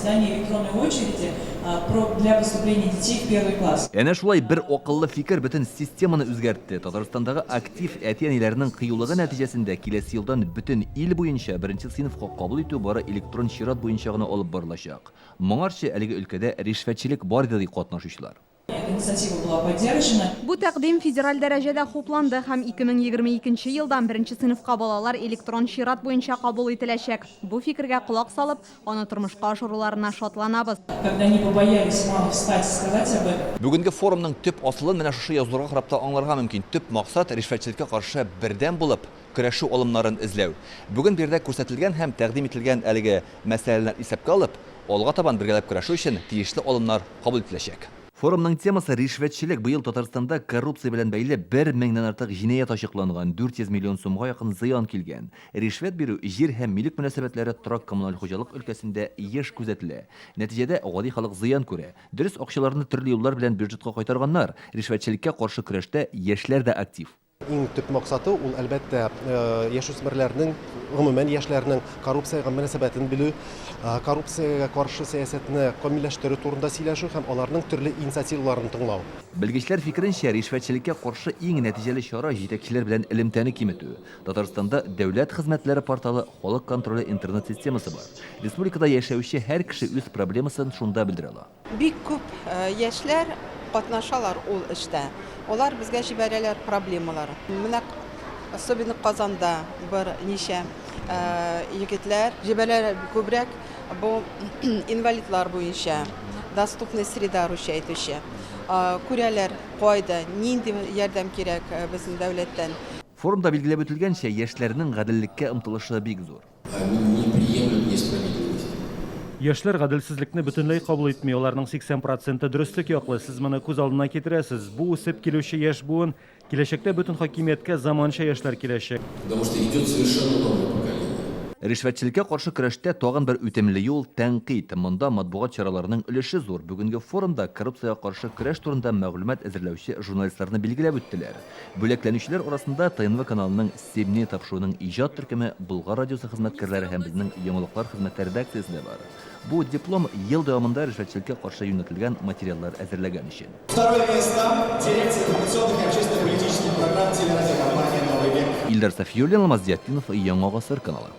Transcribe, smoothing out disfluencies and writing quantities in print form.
Создание электронной очереди для поступления детей в первый класс. Әнә шулай бер акыллы фикер бөтен системаны үзгәртте. Татарстандагы актив әти-әниләрнең кыюлыгы нәтиҗәсендә киләсе елдан бөтен ил буенча беренче сыйныфка кабул итү бары электрон чират буенча гына алып барылачак. Моңарчы әлеге өлкәдә ришвәтчелек бар иде, ди катнашучылар. Эта инициатива была поддержана. Бу тәкъдим федераль дәрәҗәдә хупланды һәм 2022 нче елдан беренче сыйныфка балалар электрон чират буенча кабул ителәчәк. Бу фикергә колак салып, аны тормышка ашыруларына шатланабыз. Когда не побоялись мамы встать и сказать об этом. Бүгенге форумның төп асылын менә шушы язуларга карап та аңларга мөмкин. Төп максат, ришвәтчелеккә каршы бердәм булып, көрәшү алымнарын эзләү. Бүген биредә күрсәтелгән һәм тәкъдим ителгән әлеге мәсьәләләрне исәпкә алып, алга табан бергәләп көрәшү өчен тиешле алымнар кабул ителәчәк. Форумның темасы, ришвәтчелек. Быел Татарстанда коррупция белән бәйле бер меңнән артык җинаять ачыкланган, 400 миллион сумга якын зыян килгән. Ришвәт бирү җир һәм милек мөнәсәбәтләре, торак-коммуналь хуҗалык өлкәсендә еш күзәтелә. Нәтиҗәдә, гади халык зыян күрә. Дөрес, акчаларны төрле юллар белән бюджетка кайтарганнар. Ришвәтчелеккә каршы көрәштә яшьләр дә актив. Иң төп максаты ул, әлбәттә, яшүсмерләрнең, гомумән яшьләрнең коррупциягә мөнәсәбәтен белү, коррупциягә каршы сәясәтне камилләштерү турында сөйләшү һәм аларның төрле инициативаларын тыңлау. Белгечләр фикеренчә, ришвәтчелеккә каршы иң нәтиҗәле чара, җитәкчеләр белән элемтәне киметү. Татарстанда Дәүләт хезмәтләре порталы, Халык контроле интернет-системасы бар. Республикада яшәүче һәр кеше үз проблемасын шунда белдерә ала. Бик күп яшьләр катнашалар ул эштә. Алар безгә җибәрәләр проблемалар. Менә особенно Казанда берничә егетләр җибәрәләр күбрәк бу инвалидлар буенча, доступная среда русча әйтүче. Күрәләр кайда, нинди ярдәм кирәк безнең дәүләттән. Форумда билгеләп үтелгәнчә, яшьләрнең гаделлеккә омтылышы бик зур. Они не приемлют несправедливость. Яшьләр гаделсезлекне бөтенләй кабул итми, аларның 80 проценты дөреслек яклы. Сез моны күз алдына китерәсез. Бу үсеп килүче яшь буын, киләчәктә бөтен хакимияткә заманча яшьләр киләчәк. Потому что идет совершенно новое поколение. Ришвәтчелеккә каршы көрәштә тагын бер үтемле юл, тәнкыйть. Монда матбугат чараларының өлеше зур. Бүгенге форумда коррупциягә каршы көрәш турында мәгълүмат әзерләүче журналистларны билгеләп үттеләр. Бүләкләнүчеләр арасында ТНВ каналының Семьи тапшыруының иҗат төркеме, Болгар радиосы хезмәткәрләре һәм безнең Яңалыклар хезмәте редакциясе дә бар. Бу диплом ел дәвамында ришвәтчелеккә каршы юнәтелгән материаллар әзерләгән өчен. Второе место, Дирекция информационных и общественно-политических программ телерадиокомпании Новый век. Илдар Сафиуллин, Алмаз Зиятдинов, Яңа гасыр каналы.